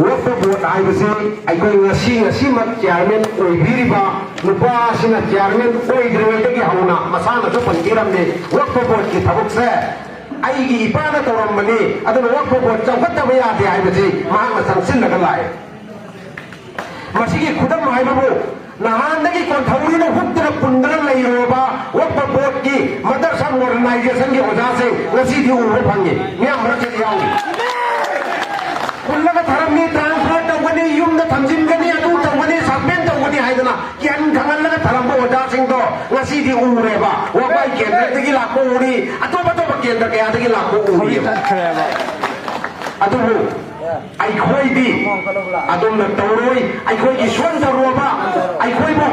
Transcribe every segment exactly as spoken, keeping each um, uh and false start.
ꯋꯛꯐ ꯕꯣꯔꯗ ꯍꯥꯏꯕꯁꯤ ꯑꯩꯈꯣꯏ ꯉꯁꯤ, ꯉꯁꯤꯃꯛ ꯆꯤꯌꯥꯔꯃꯦꯟ ꯑꯣꯏꯕꯤꯔꯤꯕ ꯅꯨꯄꯥ ꯑꯁꯤꯅ ꯆꯤꯌꯥꯔꯃꯦꯟ ꯑꯣꯏꯗ꯭ꯔꯤꯉꯩꯗꯒꯤ ꯍꯧꯅ ꯃꯁꯥꯅꯁꯨ ꯄꯟꯕꯤꯔꯝꯃꯤ, ꯋꯛꯐ ꯕꯣꯔꯗꯀꯤ ꯊꯕꯛꯁꯦ ꯑꯩꯒꯤ ꯏꯄꯥꯅ ꯇꯧꯔꯝꯕꯅꯤ, ꯑꯗꯨꯅ ꯋꯛꯐ ꯕꯣꯔꯗ ꯆꯥꯎꯈꯠꯇꯕ ꯌꯥꯗꯦ ꯍꯥꯏꯕꯁꯤ ꯃꯍꯥꯛꯅ ꯆꯪꯁꯤꯜꯂꯒ ꯂꯥꯛꯑꯦ꯫ ꯃꯁꯤꯒꯤ ꯈꯨꯗꯝ ꯍꯥꯏꯕꯕꯨ ꯅꯍꯥꯟꯗꯒꯤ ꯀꯣꯟꯊꯧꯔꯤꯅ ꯍꯨꯠꯇꯅ ꯄꯨꯟꯗꯅ ꯂꯩꯔꯨꯔꯕ ꯋꯛꯐ ꯕꯣꯔꯗꯀꯤ ꯃꯗꯔꯁꯥ ꯃꯣꯗꯔꯅꯥꯏꯖꯦꯁꯟꯒꯤ ꯑꯣꯖꯥꯁꯤꯡ ꯉꯁꯤꯗꯤ ꯎꯕ ꯐꯪꯉꯤ꯫ ꯃꯤꯌꯥꯝ ꯃꯔꯛꯇꯗꯤ ꯌꯥꯎꯏ꯫ ꯄꯨꯜꯂꯒ ꯊꯔꯝꯃꯤ, ꯇ꯭ꯔꯥꯟꯁꯐꯔ ꯇꯧꯒꯅꯤ, ꯌꯨꯝꯗ ꯊꯝꯖꯤꯟꯒꯅꯤ, ꯑꯗꯨ ꯇꯧꯒꯅꯤ, ꯁꯁꯄꯦꯟ ꯇꯧꯒꯅꯤ ꯍꯥꯏꯗꯅ ꯀꯤꯍꯟ ꯈꯪꯍꯜꯂꯒ ꯊꯔꯝꯕ ꯑꯣꯖꯥꯁꯤꯡꯗꯣ ꯉꯁꯤꯗꯤ ꯎꯔꯦꯕ꯫ ꯋꯥꯕꯥꯏ ꯀꯦꯟꯗ꯭ꯔꯗꯒꯤ ꯂꯥꯛꯄ ꯎꯔꯤ, ꯑꯇꯣꯞ ꯑꯇꯣꯞꯄ ꯀꯦꯟꯗ꯭ꯔ ꯀꯌꯥꯗꯒꯤ ꯂꯥꯛꯄ ꯎꯔꯤ꯫ ꯑꯗꯨꯕꯨ ꯑꯩꯈꯣꯏꯗꯤ ꯑꯗꯨꯝꯅ ꯇꯧꯔꯣꯏ꯫ ꯑꯩꯈꯣꯏꯒꯤ ꯁꯣꯟꯊꯔꯨꯔꯕ, ꯑꯩꯈꯣꯏꯕꯨ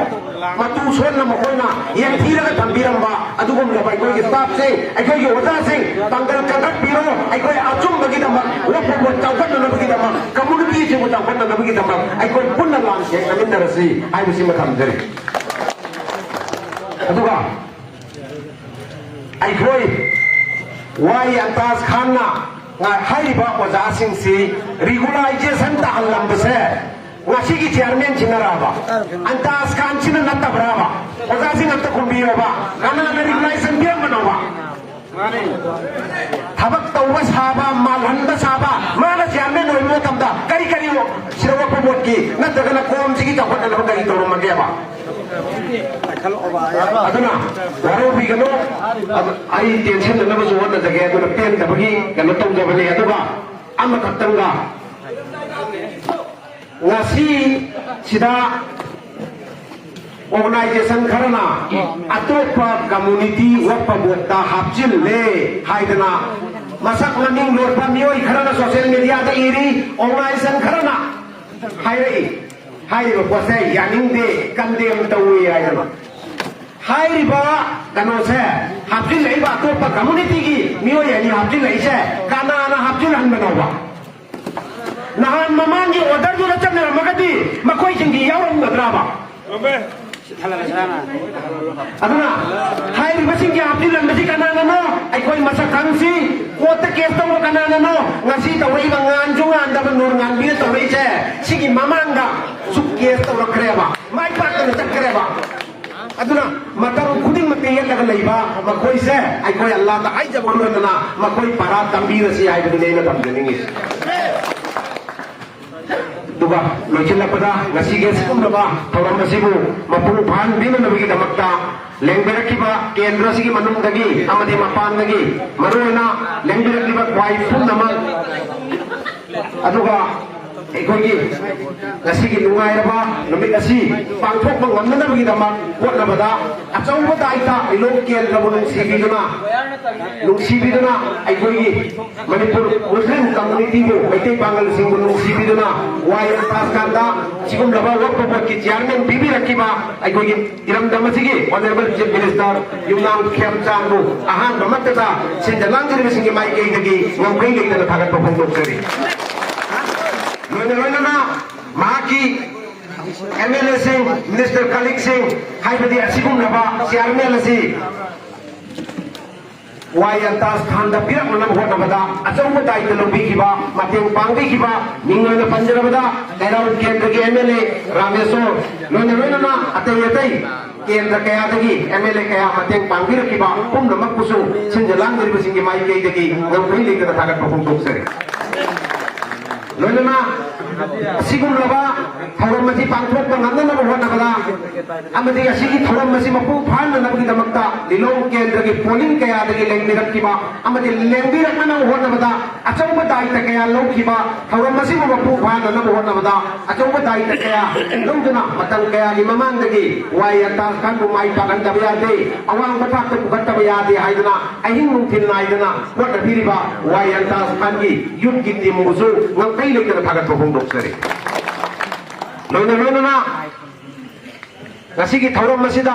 ꯃꯇꯨ ꯁꯣꯟꯅ ꯃꯈꯣꯏꯅ ꯌꯦꯡꯊꯤꯔꯒ ꯊꯝꯕꯤꯔꯝꯕ ꯑꯗꯨꯒꯨꯝꯂꯕ ꯑꯩꯈꯣꯏꯒꯤ ꯁ꯭ꯇꯥꯐꯁꯤꯡ, ꯑꯩꯈꯣꯏꯒꯤ ꯑꯣꯖꯥꯁꯤꯡ ꯄꯥꯡꯒꯜ ꯀꯟꯈꯠꯄꯤꯔꯣ꯫ ꯑꯩꯈꯣꯏ ꯑꯆꯨꯝꯕꯒꯤꯗꯃꯛ, ꯋꯛꯐ ꯕꯣꯔꯗ ꯆꯥꯎꯈꯠꯅꯅꯕꯒꯤꯗꯃꯛ, ꯀꯝꯃꯨꯅꯤꯇꯤꯁꯤꯕꯨ ꯆꯥꯎꯈꯠꯅꯅꯕꯒꯤꯗꯃꯛ ꯑꯩꯈꯣꯏ ꯄꯨꯟꯅ ꯂꯥꯟ ꯊꯦꯡꯅꯃꯤꯟꯅꯔꯁꯤ ꯍꯥꯏꯕꯁꯤꯃ ꯊꯝꯖꯔꯤ꯫ ꯑꯗꯨꯒ ꯑꯩꯈꯣꯏ ꯋꯥꯏ ꯑꯟꯇꯥꯖ ꯈꯥꯟꯅ ꯉ-, ꯍꯥꯏꯔꯤꯕ ꯑꯣꯖꯥꯁꯤꯡꯁꯤ ꯔꯤꯒꯨꯂꯥꯏꯖꯦꯁꯟ ꯇꯥꯍꯜꯂꯝꯕꯁꯦ ꯉꯁꯤꯒꯤ ꯆꯤꯌꯥꯔꯃꯦꯟꯁꯤꯅꯔꯕ? ꯑꯟꯇꯥꯖ ꯈꯥꯟꯁꯤꯅ ꯅꯠꯇꯕ꯭ꯔꯕ? ꯑꯣꯖꯥꯁꯤꯡ ꯑꯝꯇ ꯈꯨꯝꯕꯤꯌꯣꯕ꯫ ꯀꯅꯥꯅ ꯔꯤꯒꯨꯂꯥꯏꯖꯦꯁꯟ ꯄꯤꯔꯝꯕꯅꯣꯕ? ꯊꯕꯛ ꯇꯧꯕ ꯁꯥꯕ, ꯃꯥꯜꯍꯟꯕ ꯁꯥꯕ, ꯃꯥꯅ ꯆꯤꯌꯥꯔꯃꯦꯟ ꯑꯣꯏꯕ ꯃꯇꯝꯗ ꯀꯔꯤ ꯀꯔꯤ ꯁꯤꯔꯋꯥ ꯄ꯭ꯔꯃꯣꯗꯀꯤ ꯅꯠꯇ꯭ꯔꯒꯅ ꯀꯣꯝꯁꯤꯒꯤ ꯆꯥꯎꯈꯠꯅꯅꯕ ꯀꯔꯤ ꯇꯧꯔꯝꯃꯒꯦꯕ? ꯑꯗꯨꯅ ꯋꯥꯔꯧꯕꯤꯒꯅꯨ, ꯑꯗꯨ ꯑꯩ ꯇꯦꯟꯁꯤꯟꯅꯅꯕꯁꯨ ꯍꯣꯠꯅꯖꯒꯦ꯫ ꯑꯗꯨꯅ ꯄꯦꯟꯗꯕꯒꯤ ꯀꯩꯅꯣ ꯇꯧꯖꯕꯅꯦ꯫ ꯑꯗꯨꯒ ꯑꯃꯈꯛꯇꯪꯒ, ꯉꯁꯤ ꯁꯤꯗ ꯑꯣꯔꯒꯅꯥꯏꯖꯦꯁꯟ ꯈꯔꯅ ꯑꯇꯣꯞꯄ ꯀꯝꯃꯨꯅꯤꯇꯤ ꯋꯛꯐ ꯕꯣꯔꯗꯇ ꯍꯥꯞꯆꯤꯜꯂꯦ ꯍꯥꯏꯗꯅ ꯃꯁꯛ ꯃꯃꯤꯡ ꯂꯣꯠꯄ ꯃꯤꯑꯣꯏ ꯈꯔꯅ ꯁꯣꯁꯤꯌꯦꯜ ꯃꯦꯗꯤꯌꯥꯗ ꯏꯔꯤ꯫ ꯑꯣꯔꯒꯅꯥꯏꯖꯦꯁꯟ ꯈꯔꯅ ꯍꯥꯏꯔꯛꯏ꯫ ꯍꯥꯏꯔꯤꯕ ꯄꯣꯠꯁꯦ ꯌꯥꯅꯤꯡꯗꯦ, ꯀꯟꯗꯦꯝ ꯇꯧꯏ ꯍꯥꯏꯗꯅ꯫ ꯍꯥꯏꯔꯤꯕ ꯀꯩꯅꯣꯁꯦ, ꯍꯥꯞꯆꯤꯜꯂꯛꯏꯕ ꯑꯇꯣꯞꯄ ꯀꯝꯃꯨꯅꯤꯇꯤꯒꯤ ꯃꯤꯑꯣꯏ ꯑꯅꯤ ꯍꯥꯞꯆꯤꯜꯂꯛꯏꯁꯦ ꯀꯅꯥꯅ ꯍꯥꯞꯆꯤꯜꯍꯟꯕꯅꯣꯕ? ꯅꯍꯥꯟ ꯃꯃꯥꯡꯒꯤ ꯑꯣꯔꯗꯔꯗꯨꯗ ꯆꯠꯅꯔꯝꯃꯒꯗꯤ ꯃꯈꯣꯏꯁꯤꯡꯗꯤ ꯌꯥꯎꯔꯝꯒꯗ꯭ꯔꯕ? ꯑꯗꯨꯅ ꯍꯥꯏꯔꯤꯕꯁꯤꯡꯒꯤ ꯍꯥꯞꯆꯤꯜꯍꯟꯕꯁꯤ ꯀꯅꯥꯅꯅꯣ? ꯑꯩꯈꯣꯏ ꯃꯁꯛ ꯈꯪꯁꯤ꯫ ꯀꯣꯔꯠꯇ ꯀꯦꯁ ꯇꯧꯕ ꯀꯅꯥꯅꯅꯣ? ꯉꯁꯤ ꯇꯧꯔꯛꯏꯕ ꯉꯥꯟꯁꯨ ꯉꯥꯟꯗꯕ ꯅꯨꯔ ꯉꯥꯟꯕꯤꯅ ꯇꯧꯔꯛꯏꯁꯦ, ꯁꯤꯒꯤ ꯃꯃꯥꯡꯗꯁꯨ ꯀꯦꯁ ꯇꯧꯔꯛꯈ꯭ꯔꯦꯕ, ꯃꯥꯏ ꯄꯥꯛꯇꯅ ꯆꯠꯈ꯭ꯔꯦꯕ꯫ ꯑꯗꯨꯅ ꯃꯇꯝ ꯈꯨꯗꯤꯡꯃꯛꯇ ꯌꯦꯠꯂꯒ ꯂꯩꯕ ꯃꯈꯣꯏꯁꯦ ꯑꯩꯈꯣꯏ ꯑꯜꯂꯥꯗ ꯍꯥꯏꯖꯕ ꯂꯣꯏꯅꯅ ꯃꯈꯣꯏ ꯄꯔꯥ ꯇꯝꯕꯤꯔꯁꯤ ꯍꯥꯏꯕꯗꯨꯅꯤ ꯑꯩꯅ ꯇꯝꯖꯅꯤꯡꯉꯤꯁꯦ꯫ ꯑꯗꯨꯒ ꯂꯣꯏꯁꯤꯜꯂꯛꯄꯗ ꯉꯁꯤꯒꯤ ꯑꯁꯤꯒꯨꯝꯂꯕ ꯊꯧꯔꯝ ꯑꯁꯤꯕꯨ ꯃꯄꯨꯡ ꯐꯥꯍꯟꯕꯤꯅꯅꯕꯒꯤꯗꯃꯛꯇ ꯂꯦꯡꯕꯤꯔꯛꯈꯤꯕ ꯀꯦꯟꯗ꯭ꯔ ꯑꯁꯤꯒꯤ ꯃꯅꯨꯡꯗꯒꯤ ꯑꯃꯗꯤ ꯃꯄꯥꯟꯗꯒꯤ ꯃꯔꯨꯑꯣꯏꯅ ꯂꯦꯡꯕꯤꯔꯛꯂꯤꯕ ꯈ꯭ꯋꯥꯏ ꯄꯨꯝꯅꯃꯛ, ꯑꯗꯨꯒ ꯑꯩꯈꯣꯏꯒꯤ ꯉꯁꯤꯒꯤ ꯅꯨꯡꯉꯥꯏꯔꯕ ꯅꯨꯃꯤꯠ ꯑꯁꯤ ꯄꯥꯡꯊꯣꯛꯄ ꯉꯝꯅꯅꯕꯒꯤꯗꯃꯛ ꯍꯣꯠꯅꯕꯗ ꯑꯆꯧꯕ ꯗꯥꯏꯇ ꯏꯂꯣꯝ ꯀꯦꯟꯗ꯭ꯔꯕꯨ ꯅꯨꯡꯁꯤꯕꯤꯗꯨꯅ, ꯅꯨꯡꯁꯤꯕꯤꯗꯨꯅ ꯑꯩꯈꯣꯏꯒꯤ ꯃꯅꯤꯄꯨꯔ ꯃꯨꯁꯂꯤꯝ ꯀꯝꯃꯨꯅꯤꯇꯤꯕꯨ, ꯃꯩꯇꯩ ꯄꯥꯉꯜꯁꯤꯡꯕꯨ ꯅꯨꯡꯁꯤꯕꯤꯗꯨꯅ ꯋꯥꯌꯦꯜ ꯇꯥꯁ ꯈꯥꯟꯗ ꯁꯤꯒꯨꯝꯂꯕ ꯋꯛꯐ ꯕꯣꯔꯗꯀꯤ ꯆꯤꯌꯥꯔꯃꯦꯟ ꯄꯤꯕꯤꯔꯛꯈꯤꯕ ꯑꯩꯈꯣꯏꯒꯤ ꯏꯔꯝꯗꯝ ꯑꯁꯤꯒꯤ ꯑꯣꯅꯔꯦꯕꯜ ꯆꯤꯐ ꯃꯤꯅꯤꯁꯇꯔ ꯌꯨꯝꯅꯥꯝ ꯈꯦꯝꯆꯥꯟꯕꯨ ꯑꯍꯥꯟꯕꯃꯛꯇꯗ ꯁꯤꯟꯖ ꯂꯥꯡꯖꯔꯤꯕꯁꯤꯡꯒꯤ ꯃꯥꯏꯀꯩꯗꯒꯤ ꯉꯝꯈꯩ ꯂꯩꯇꯅ ꯊꯥꯒꯠꯄ ꯐꯣꯡꯗꯣꯛꯆꯔꯤ꯫ ꯂꯣꯏꯅ ꯂꯣꯏꯅꯅ ꯃꯍꯥꯛꯀꯤ ꯑꯦꯝ ꯑꯦꯜ ꯑꯦꯁꯤꯡ, ꯃꯤꯅꯤꯁꯇꯔ ꯀꯂꯤꯛꯁꯤꯡ, ꯍꯥꯏꯕꯗꯤ ꯑꯁꯤꯒꯨꯝꯂꯕ ꯆꯤꯌꯥꯔꯃꯦꯟ ꯑꯁꯤ ꯋꯥꯌꯦꯜ ꯇꯥꯁ ꯈꯥꯟꯗ ꯄꯤꯔꯛꯅꯅꯕ ꯍꯣꯠꯅꯕꯗ ꯑꯆꯧꯕ ꯗꯥꯏꯇ ꯂꯧꯕꯤꯈꯤꯕ, ꯃꯇꯦꯡ ꯄꯥꯡꯕꯤꯈꯤꯕ, ꯃꯤꯡ ꯑꯣꯏꯅ ꯄꯟꯖꯔꯕꯗ ꯀꯩꯔꯥꯎ ꯀꯦꯟꯗ꯭ꯔꯒꯤ ꯑꯦꯝ ꯑꯦꯜ ꯑꯦ ꯔꯥꯃꯦꯁꯣꯔ, ꯂꯣꯏꯅ ꯂꯣꯏꯅꯅ ꯑꯇꯩ ꯑꯇꯩ ꯀꯦꯟꯗ꯭ꯔ ꯀꯌꯥꯗꯒꯤ ꯑꯦꯝ ꯑꯦꯜ ꯑꯦ ꯀꯌꯥ ꯃꯇꯦꯡ ꯄꯥꯡꯕꯤꯔꯛꯈꯤꯕ ꯄꯨꯝꯅꯃꯛꯄꯨꯁꯨ ꯁꯤꯟꯖ ꯂꯥꯡꯖꯔꯤꯕꯁꯤꯡꯒꯤ ꯃꯥꯏꯀꯩꯗꯒꯤ ꯉꯝꯈꯩ ꯂꯩꯇꯅ ꯊꯥꯒꯠꯄ ꯐꯣꯡꯗꯣꯛꯆꯔꯤ꯫ ꯂꯣꯏꯅꯅ ꯑꯁꯤꯒꯨꯝꯂꯕ ꯊꯧꯔꯝ ꯑꯁꯤ ꯄꯥꯡꯊꯣꯛꯄ ꯉꯝꯅꯅꯕ ꯍꯣꯠꯅꯕꯗ ꯑꯃꯗꯤ ꯑꯁꯤꯒꯤ ꯊꯧꯔꯝ ꯑꯁꯤ ꯃꯄꯨꯡ ꯐꯥꯍꯟꯅꯅꯕꯒꯤꯗꯃꯛꯇ ꯂꯤꯂꯣꯡ ꯀꯦꯟꯗ꯭ꯔꯒꯤ ꯄꯣꯂꯤꯡ ꯀꯌꯥꯗꯒꯤ ꯂꯦꯡꯕꯤꯔꯛꯈꯤꯕ ꯑꯃꯗꯤ ꯂꯦꯡꯕꯤꯔꯛꯅꯅꯕ ꯍꯣꯠꯅꯕꯗ ꯑꯆꯧꯕ ꯗꯥꯏꯇ ꯀꯌꯥ ꯂꯧꯈꯤꯕ, ꯊꯧꯔꯝ ꯑꯁꯤꯕꯨ ꯃꯄꯨꯡ ꯐꯥꯍꯟꯅꯅꯕ ꯍꯣꯠꯅꯕꯗ ꯑꯆꯧꯕ ꯗꯥꯏꯇ ꯀꯌꯥ ꯂꯧꯗꯨꯅ ꯃꯇꯝ ꯀꯌꯥꯒꯤ ꯃꯃꯥꯡꯗꯒꯤ ꯋꯥꯌꯦꯜ ꯇꯥꯁ ꯈꯥꯟꯕꯨ ꯃꯥꯏ ꯄꯥꯛꯍꯟꯗꯕ ꯌꯥꯗꯦ, ꯑꯋꯥꯡꯕ ꯊꯥꯛꯇ ꯄꯨꯈꯠꯇꯕ ꯌꯥꯗꯦ ꯍꯥꯏꯗꯨꯅ ꯑꯍꯤꯡ ꯅꯨꯡꯊꯤꯜ ꯅꯥꯏꯗꯅ ꯍꯣꯠꯅꯕꯤꯔꯤꯕ ꯋꯥꯌꯦꯜ ꯇꯥꯁ ꯈꯥꯟꯒꯤ ꯌꯨꯠꯀꯤ ꯇꯤꯝꯕꯨꯁꯨ ꯉꯝꯈꯩ ꯂꯩꯇꯅ ꯊꯥꯒꯠꯄ ꯐꯣꯡꯗꯣꯛꯆꯔꯤ꯫ ꯂꯣꯏꯅ ꯂꯣꯏꯅꯅ ꯉꯁꯤꯒꯤ ꯊꯧꯔꯝ ꯑꯁꯤꯗ